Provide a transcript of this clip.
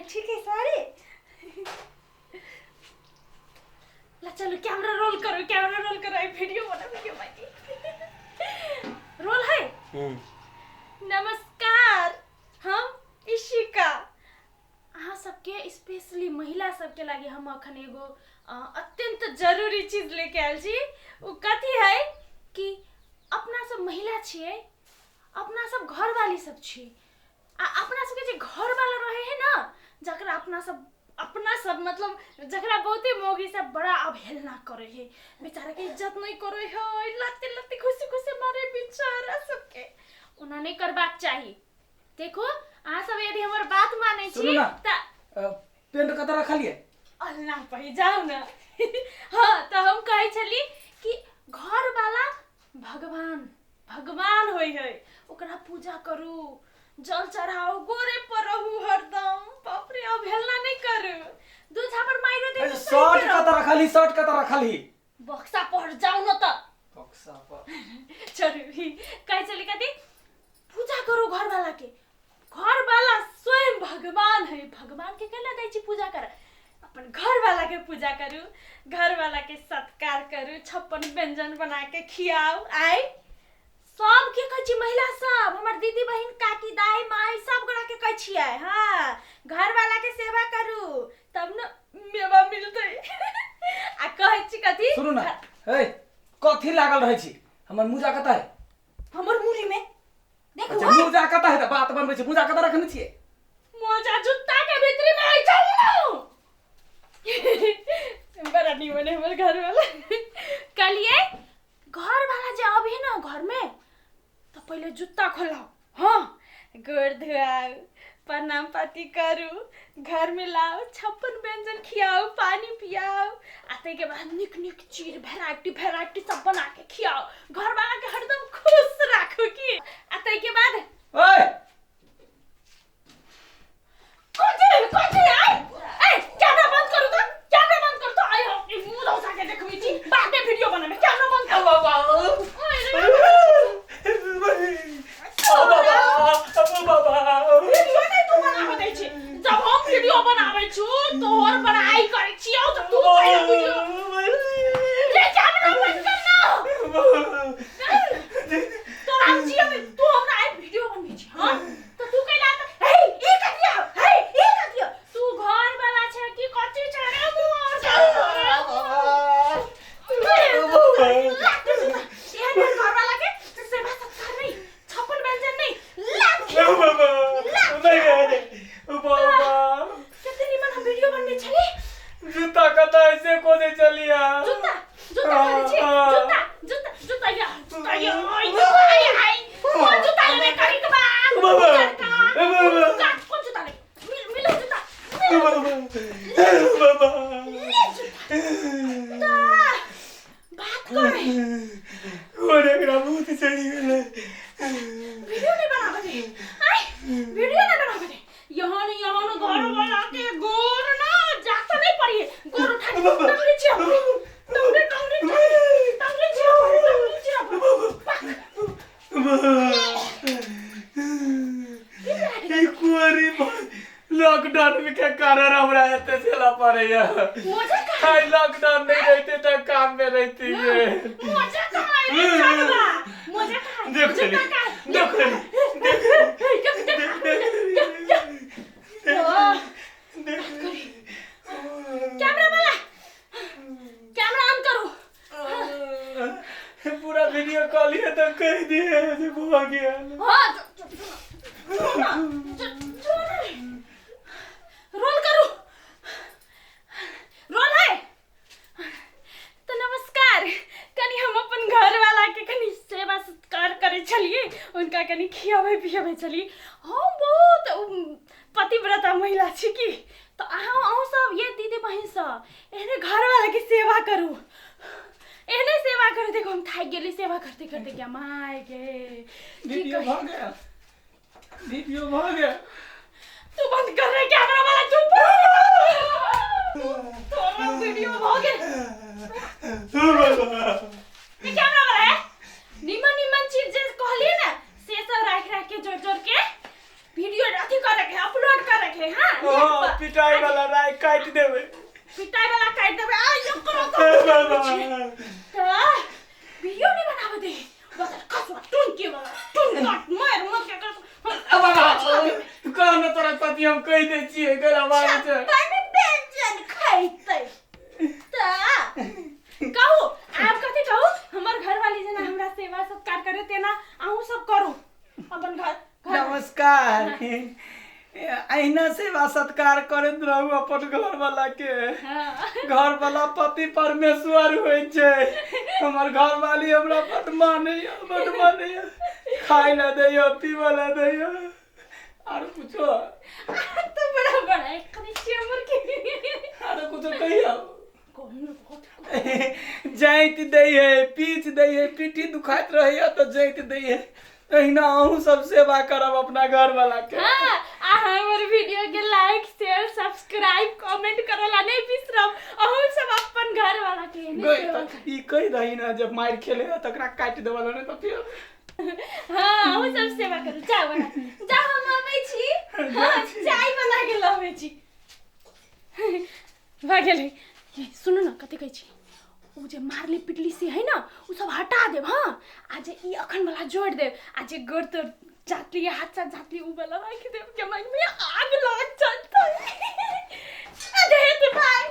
ठीक है साड़ी। ला चलो कैमरा रोल करो, कैमरा रोल करो, आई वीडियो बना, वीडियो बाकी रोल है। नमस्कार, हम इशिका। अहाँ सबके स्पेशली महिला सबके लागि हम अखन एगो अत्यंत जरूरी चीज लेके आयल छी। ओ कथी है कि अपना सब महिला छियै, अपना सब घरवाली सब छी, आ अपना सबके जे घरवाला रहे है ना, जकरा अपना सब मतलब जकरा बहुते मौगी सब बड़ा अवहेलना करे है, बेचारा के इज्जत नहीं करे है, लाते लाते खुशी खुशी मारे बेचारा सबके, ओना नहीं करबाक चाही। देखो अहाँ सब यदि हमर बात मानै सुनू छी ना। त पेंट कतऽ रखलियै? अल्लाह पही जाउ ना। हाँ तऽ हम कहै छली कि घरवाला भगवान भगवान होइ है, ओकरा पूजा करू, जल चढ़ाओ, गोरे पर रहू हरदम, बाप रे अवहेलना नहीं करू, दू झापर माइरो दे अरे शर्ट कतऽ रखलही? शर्ट कतऽ रखलही? बक्सा पर जाउ न तऽ। बक्सा पर। चलू कहै छली कथी, पूजा करू घरवाला के, घरवाला स्वयं भगवान है, भगवान के केना दै छी पूजा कर, अपन घरवाला के पूजा करू, घरवाला के सत्कार करू, 56 व्यंजन बना के खियाउ। आइ सबके कहै छी महिला सब, हमर दीदी बहिन काकी दाई माई सब गोरा के कहै छियै, हाँ घरवाला के सेवा करू तब न मेवा मिलतै। आ कहै छी कथी, सुनू ना, ए कथी लागल रहै छी? हमर मुजा कतऽ है? हमर मुरी में देखू। अच्छा मुजा कतऽ है? तऽ बात बनबै छी, मुजा कतऽ रखने छियै? मोजा जुत्ता के भीतरी में आई चलू। बड़ा निमन है हमर घर वाला। कहलिए घर वाला जे अबे ना घर में तो पहले जुत्ता खोलाओ, हाँ गोर धोआओ, प्रणाम पाती करू, घर में लाओ, 56 व्यंजन खियाओ, पानी पियाओ, आ ताहिके बाद निक निक चीज भेराइटी भेराइटी सब बना के खियाओ, घर वाला के हरदम खुश राखू की। आ ताहिके बाद ओए कथी कथी आइ ए कैमरा बंद करू त, कैमरा बंद करू त, आइ हम ई मुंह धौसा के देखबै छी, बाद में वीडियो बनाबे, कैमरा बंद करू। बाबा ओए रे, बाबा बाबा वीडियो नहीं तू बनाबे दै छी, जब हम वीडियो बनाबै छु तोहर बड़ाई करै छियौ त तू पहिले वीडियो ले कैमरा बंद कर ना। तोरा हम जियो में तू हमरा आइ वीडियो बनबै छी, हां त तू कैला त हे ई कथिया, हे ई कथिया, तू घर वाला छै कि कथी छै रे मोर? घर वाला के सेवा सत्कार नहीं, 56 व्यंजन नहीं, लात खियाओ। कते निमन हम वीडियो बनबै छली। जूता कतऽ है से खोजे चलिया? जुत्ता जुत्ता खोजै छी, जुत्ता जुत्ता जुत्ता या जुत्ता या आई आई कोन जुत्ता लेबे करी के बा? उजरका उजरका कोन जुत्ता लेबे? मिल मिलो जुत्ता, मिलो ले जुत्ता, बात करे भूत चढ़ी गेलै। वीडियो नहीं बनावे दे, आई वीडियो नहीं बनावे दे, यहाँ न यहाँ न घर वाला के गोर ना जाता नहीं पड़ी, गोर उठा के टंगरी चिरा पड़ी, टंगरी टंगरी टंगरी चिरा पड़ी, टंगरी चिरा पड़ी, पक। ई कुंवारी लॉकडाउन के कारण हमरा एते झेला पड़ैया। मोजा कहाँ आई लॉकडाउन नहीं रहते तो काम में रहती है। मोजा कहाँ है रे चलवा? मोजा कहाँ है? देख जुत्ता कहाँ है? देख देख देख देख देख देख। कैमरा वाला कैमरा ऑन करो। पूरा वीडियो कॉल ही तो कह दिए जे भऽ गेल। हाँ रोल करू, रोल है। तो नमस्कार, कनी हम अपन घर वाला के कनी सेवा सत्कार करे छलिए, उनका कनी खियाबै पियाबै छलिए। हम बहुत पतिव्रता महिला छी की, तो अहाँ अहूँ सब ये दीदी बहिन सब एहने घर वाला के सेवा करू, एहने सेवा करू। देखो हम थाकि गेली सेवा करते करते, क्या my गे की वीडियो कही। भऽ गेल, वीडियो भऽ गेल। तू बंद कर रे कैमरा वाला, चुप। तोरा वीडियो भ गेल। ये कैमरा वाला है, निमन निमन चीज जे कहलिए ना से सब राख राख के जोड़ जोड़ के वीडियो अथी करे के, अपलोड करे के। हाँ। नेट हाँ पर। पिटाई वाला राय काटि देबै। पिटाई वाला काटि देबै आ एकरो हे तऽ बाबा। तऽ वीडियो नहीं बनावे दे बस कसवा टुनके वाला टुन काट मार मत के कर। आ बाबा, कह न तोरा पति हम कहि दै छियै गला मारै छै। छप्पन व्यंजन खैतै। तऽ कहू आब कथी कहू? हमर घरवाली जेना हमरा सेवा सत्कार करे तेना अहूँ सब करू अपन घर घर। नमस्कार। अहिना सेवा सत्कार करैत रहू अपन घरवाला के। घरवाला पति परमेश्वर होइ छै। हमर घरवाली हमरा बड मानैया, बड मानैया, खाय लए दैया, पीबऽ लए दैया। आरो कुछो? तो बड़ा बड़ा कनी छियै के। आरो कुछो कहियौ? कहू ने बहुत। जाइत दै है, पीच दै है, पीठी दुखाइत रहैया तऽ जाइत दै है। अहिना अहूँ सब सेवा करब अपना घरवाला के। हाँ, आ हमर वीडियो के लाइक शेयर सब्सक्राइब कमेंट करेला नहीं बिसरब। अहूँ सब अपन घर वाला के एहने गई सेवा तऽ ई कहि दही ने जे मारि खेले है तकरा काटि देबऽ ने तऽ फेर। हाँ, अहूँ सब सेवा करू। जाउ बना जाउ, हम अबै छी। हाँ, चाय बना के लबै छी। भऽ गेलै। ये सुनू ने, कथी कहै छी, ओ जे मारली पिटली से है ना, ओ सब हटा देब। हाँ, आ जे ई अखन वाला जोड़ देब आ जे गोड़ तोड़ जातली हाथ साथ जातली उ वाला राखि देब के मन में आग लग जाता। अरे भाई।